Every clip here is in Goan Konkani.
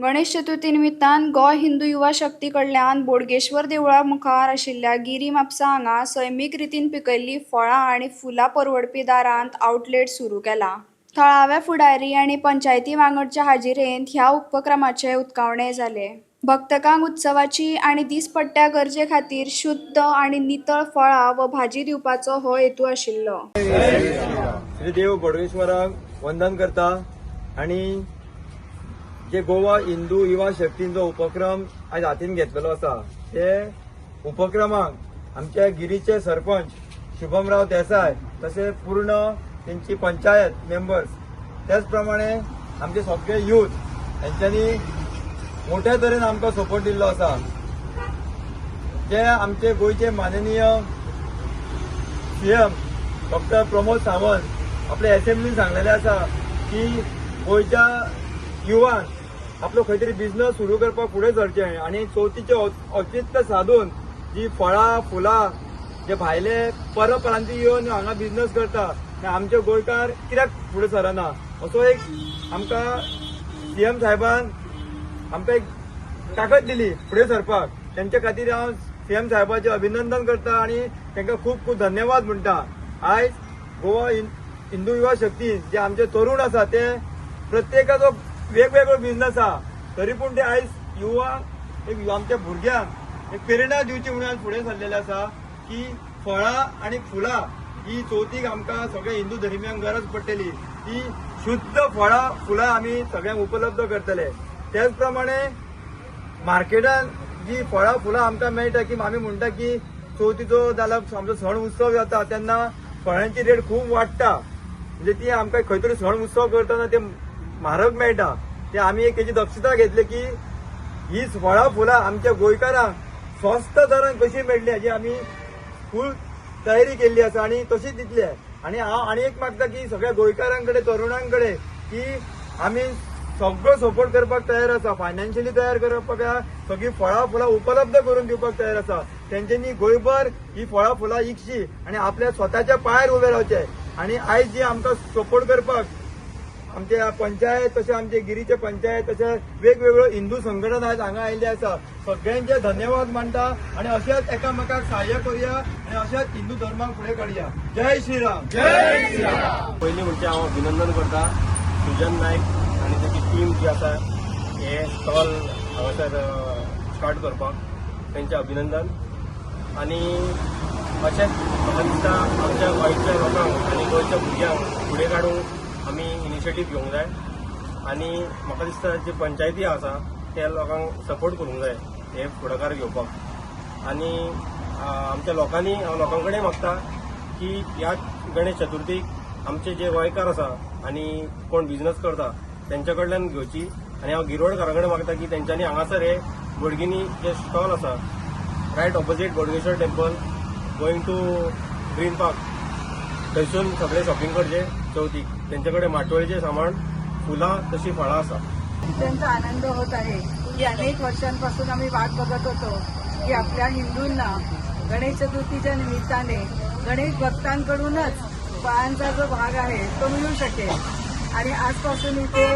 गणेश चतुर्थी निमित्तान गोंय हिंदू युवा शक्ती कडल्यान बोडगेश्वर देवळा मुखार आशिल्ल्या गिरी म्हापसा हांगा सैमीक रितीन पिकयल्लीं फळां आनी फुलां परवडपी दारांत आउटलेट सुरू केलां. थळाव्या फुडारी आनी पंचायती वांगडच्या हाजिरेंत ह्या उपक्रमाचें उक्तावणें जालें. भक्तकांक उत्सवाची आनी दिसपट्ट्या गरजे खातीर शुद्ध आनी नितळ फळां व भाजी दिवपाचो हो हेतू आशिल्लो. श्री देव बोडगेश्वराक वंदन करता आणि जे गोवा हिंदू युवा शक्तींचो उपक्रम आयज हातीन घेतलेलो आसा, ते उपक्रमाक आमच्या गिरीचे सरपंच शुभमराव देसाय, तशें पूर्ण तेंची पंचायत मेंबर्स, त्याच प्रमाणे आमचे सगळे युथ हेंच्यांनी मोठ्या तरेन आमकां सपोर्ट दिल्लो आसा. जे आमचे गोंयचे माननीय सीएम डॉक्टर प्रमोद सावंत आपल्या असेंब्लीन सांगलेले आसा की गोंयच्या युवान आपलो खंय तरी बिझनस सुरू करपाक फुडें सरचें आनी चवथीचें औचित्य साधून जी फळां फुलां जे भायले परप्रांतीय येवन हांगा बिझनस करता आनी आमचे गोंयकार कित्याक फुडें सरना, असो एक आमकां सीएम साहेबान आमकां एक ताकद दिली फुडें सरपाक. तेंच्या खातीर हांव सीएम साहेबाचें अभिनंदन करता आनी तांकां खूब खूब धन्यवाद म्हणटा. आयज गोवा हिंदू युवा शक्ती जे आमचे तरुण आसा, ते प्रत्येकाचो वेगवेगळो बिझनस आसा, तरी पूण ते आयज युवा एक आमच्या भुरग्यांक एक प्रेरणा दिवची म्हणून आयज फुडें सरलेले आसा की फळां आनी फुलां ही चवथीक आमकां सगळ्या हिंदू धर्मियांक गरज पडटली, ती शुद्ध फळां फुलां आमी सगळ्यांक उपलब्ध करतले. त्याच प्रमाणे मार्केटान जी फळां फुलां आमकां मेळटा की आमी म्हणटा की चवथीचो जाल्यार आमचो सण उत्सव जाता तेन्ना फळांची रेट खूब वाडटा. म्हणजे ती आमकां खंय तरी सण उत्सव करतना ते म्हारग मेळटा. ते आमी एक तेजी दक्षता घेतली की ही फळां फुलां आमच्या गोंयकारांक स्वस्त दरान कशी मेळटली हाजी आमी फूल तयारी केल्ली आसा आनी तशीच दितले. आनी हांव आनी एक मागता की सगळ्या गोंयकारां कडेन, तरुणां कडेन की आमी सगळो सपोर्ट करपाक तयार आसा, फायनान्शियली तयार करपाक, सगळीं फळां फुलां उपलब्ध करून दिवपाक तयार आसा. तेंच्यांनी गोंयभर ही फळां फुलां विकची आनी आपल्या स्वताच्या पांयार उबे रावचे. आनी आयज जी आमकां सपोर्ट करपाक आमच्या पंचायत, तशें आमचे गिरीचे पंचायत, तशें वेगवेगळ्यो हिंदू संघटना आयज हांगा आयिल्ले आसा, सगळ्यांचे धन्यवाद मानता आनी अशेंच एकामेकाक सहाय्य करुया आनी अशेंच हिंदू धर्माक फुडें काडया. जय श्रीराम, जय श्रीराम. पयलीं म्हणजे हांव अभिनंदन करता सुजन नायक आनी तेची टीम जी आसा, हे स्टॉल हांगासर स्टार्ट करपाक तेंचें अभिनंदन. आनी अशेंच म्हाका दिसता, आमच्या गोंयच्या लोकांक आनी गोंयच्या भुरग्यांक फुडें काडूंक आमी इनिशिएटीव घेवंक जाय. आनी म्हाका दिसता, जे पंचायती आसा त्या लोकांक सपोर्ट करूंक जाय हे फुडाकार घेवपाक. आनी आमच्या लोकांनी, हांव लोकां कडेन मागता की ह्या गणेश चतुर्थीक आमचे जे गोंयकार आसा आनी कोण बिझनस करता तेंच्या कडल्यान घेवची. आनी हांव गिरोडकारां कडेन मागता की तेंच्यांनी हांगासर हे बोडगिनी जे स्टॉल आसा, right opposite Bodgeshwar temple, going to Green Park, थंयसून सगळें शॉपिंग करचें चवथीक. तेंचे कडेन माटोळेचें सामान, फुलां तशी फळां आसा. अत्यंत आनंद होत आहे की अनेक वर्षांपासून आम्ही वाट बघत होतो की आपल्या हिंदूंना गणेश चतुर्थीच्या निमित्ताने गणेश भक्तांकडूनच फळांचा जो भाग आहे तो मिळू शकेल. आणि आजपासून इथे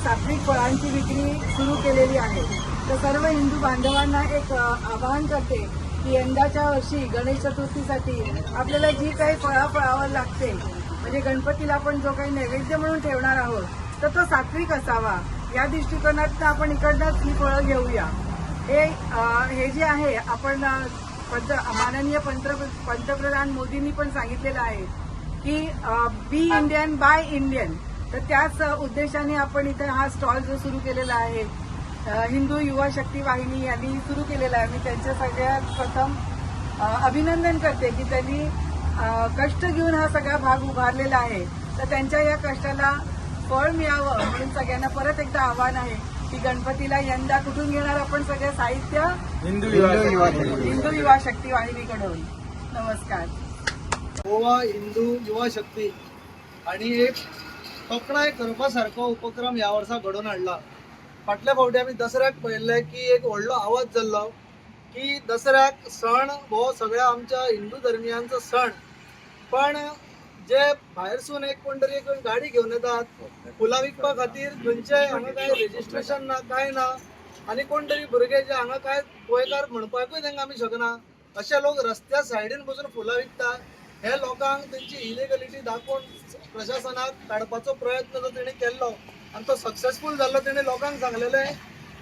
सात्विक फळांची विक्री सुरू केलेली आहे. तर सर्व हिंदू बांधवांना एक आवाहन करते की यंदाच्या वर्षी गणेश चतुर्थीसाठी आपल्याला जी काही फळं फळावळ लागते, म्हणजे गणपतीला आपण जो काही नैवेद्य म्हणून ठेवणार आहोत, तर तो सात्विक असावा या दृष्टिकोनातनं आपण इकडनंच ही फळं घेऊया. हे जे आहे आपण माननीय पंतप्रधान मोदींनी पण सांगितलेलं आहे की बी इंडियन, बाय इंडियन. तर त्याच उद्देशाने आपण इथे हा स्टॉल जो सुरू केलेला आहे, हिंदू युवा शक्ती वाहिनी यांनी सुरू केलेला आहे. मी त्यांच्या सगळ्यात प्रथम अभिनंदन करते की त्यांनी कष्ट घेऊन हा सगळा भाग उभारलेला आहे. तर त्यांच्या या कष्टाला फळ मिळावं म्हणून सगळ्यांना परत एकदा आवाहन आहे की गणपतीला यंदा कुठून घेणार आपण सगळे साहित्य? हिंदू. हिंदू युवा शक्ती वाहिनीकडून. नमस्कार. गोवा हिंदू युवा शक्ती आणि एक तोखणाय करपा सारको उपक्रम ह्या वर्सा घडोवन हाडला. फाटल्या फावटी आमी दसऱ्याक पळयल्लें की एक व्हडलो आवाज जाल्लो की दसऱ्याक सण हो सगळ्या आमच्या हिंदू धर्मियांचो सण, पण जे भायरसून एक कोण तरी एक गाडी घेवन येतात फुलां विकपा खातीर, खंयचे हांगा काय रेजिस्ट्रेशन ना, काय ना, आनी कोण तरी भुरगे जे हांगा काय गोंयकार म्हणपाकूय तांकां आमी शकना, अशे लोक रस्त्या सायडीन बसून फुलां विकता. हे लोकांक तेंची इलिगलिटी दाखोवन प्रशासनाक काडपाचो प्रयत्न जो तेणी केल्लो आनी तो सक्सेसफूल जाल्लो, तेणी लोकांक सांगलेलें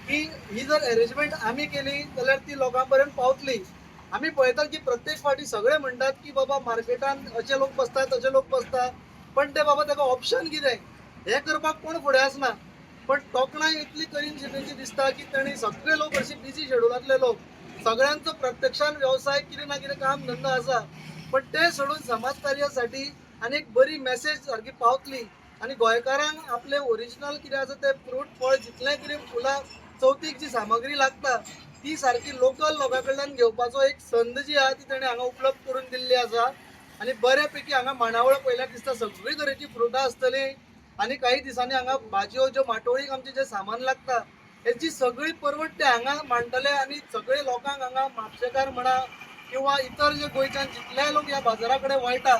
की ही जर अरेंजमेंट आमी केली जाल्यार ती लोकां पर्यंत पावतली. आमी पळयतात की प्रत्येक फावटी सगळे म्हणटात की बाबा मार्केटान अशे लोक बसतात, तशे लोक बसतात, पण ते बाबा ताका ऑप्शन कितें हें करपाक कोण फुडें आसना. पण तोखणाय इतली करीन तेंची दिसता की तांणी सगळे लोक अशे बिजी शेड्युलांतले लोक, सगळ्यांचो प्रत्यक्षान वेवसाय कितें ना कितें काम धंदो आसा, पण ते सोडून समाज कार्यासाठी आनी एक बरी मॅसेज सारकी पावतली आनी गोंयकारांक आपलें ओरिजिनल कितें आसा तें फ्रूट फळ जितलें कितें फुलां चवथीक जी सामग्री लागता ती सारकी लोकल लोकां कडल्यान घेवपाचो एक संद जी आहा ती ताणें हांगा उपलब्ध करून दिल्ली आसा. आनी बऱ्या पैकी हांगा मांडावळ पळयल्यार दिसता सगळी तरेची फ्रुटां आसतली आनी काही दिसांनी हांगा भाजयो ज्यो माटोळीक आमचें जें सामान लागता हेची सगळी परवड ते हांगा मांडटले आनी सगळे लोकांक हांगा म्हापशेकार म्हणा किंवा इतर जे गोंयच्यान जितले लोक ह्या बाजारा कडेन वळटा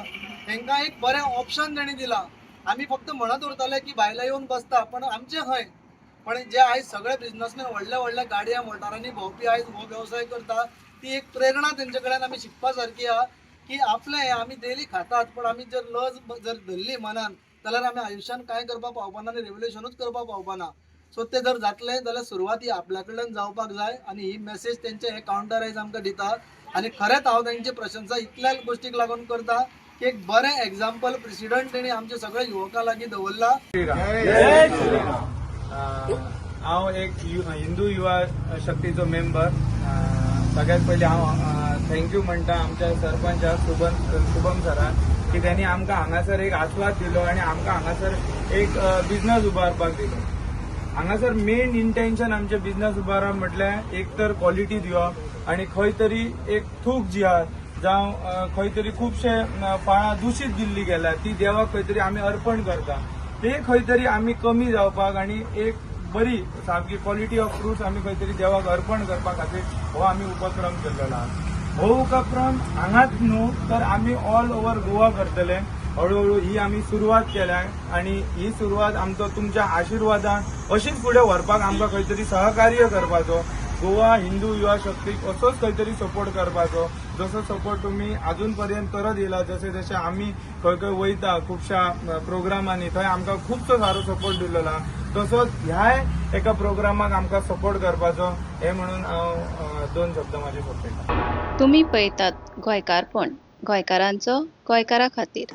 तांकां एक बरें ऑप्शन तांणी दिलां. आमी फक्त म्हणत उरताले की भायले येवन बसता, पण आमचे खंय, पण जे आयज सगळे बिझनसमॅन व्हडल्या व्हडल्या गाडयां मोटारांनी भोंवपी आयज हो वेवसाय करता, ती एक प्रेरणा तेंचे कडल्यान आमी शिकपा सारकी आहा की आपलें हें आमी डेली खातात, पण आमी जर लज जर धरली मनान जाल्यार आमी आयुश्यान कांय करपाक पावपाना आनी रेवल्युशनूच करपाक पावपाना. सो तें जर जातलें जाल्यार सुरवात ही आपल्या कडल्यान जावपाक जाय आनी ही मॅसेज तेंचे हे कावंटर आयज आमकां दिता. आनी खरेंच हांव तेंची प्रशंसा इतल्या गोश्टीक लागून करता की एक बरें एग्जाम्पल प्रेसिडंट तेणी आमच्या सगळ्या युवकां लागीं दवरला. जय श्रीराम. हांव एक हिंदू युवा शक्तीचो मेंबर. सगळ्यात पयलीं हांव thank you म्हणटा आमच्या सरपंचाक शुभम सराक की त्यांनी आमकां हांगासर एक आस्वाद दिलो आनी आमकां हांगासर एक बिझनस उबारपाक दिलो. हांगासर मेन इंटेन्शन आमचें बिझनस उबारप म्हटल्यार एक तर क्वॉलिटी दिवप आनी खंय तरी एक थूक जी आहा जावं खंय तरी खुबशे फळां दुशीत दिल्ली गेल्या ती देवाक खंय तरी आमी अर्पण करता, ते खंय तरी आमी कमी जावपाक आनी एक बरी सामकी क्वॉलिटी ऑफ फ्रुट्स आमी खंय तरी देवाक अर्पण करपा खातीर हो आमी उपक्रम केल्लो आहा. हो उपक्रम हांगाच न्हू तर आमी ऑल ओवर गोवा करतले. हळूहळू ही आमी सुरवात केल्या आनी ही सुरवात आमचो तुमच्या आशिर्वादान अशीच फुडें व्हरपाक आमकां खंय तरी सहकार्य करपाचो, गोवा हिंदू युवा शक्तीक असोच खंय तरी सपोर्ट करपाचो, जसो सपोर्ट तुमी अजून पर्यंत करत येयला. जशे जशे आमी खंय खंय वयता खुबश्या प्रोग्रामांनी थंय आमकां खुबसो सारो सपोर्ट दिलेलो आहा, तसोच ह्याय एका प्रोग्रामाक आमकां सपोर्ट करपाचो हे म्हणून हांव दोन शब्द म्हाजे सोंपयता. तुमी पळयतात गोंयकारपण, गोंयकारांचो गोंयकारा खातीर.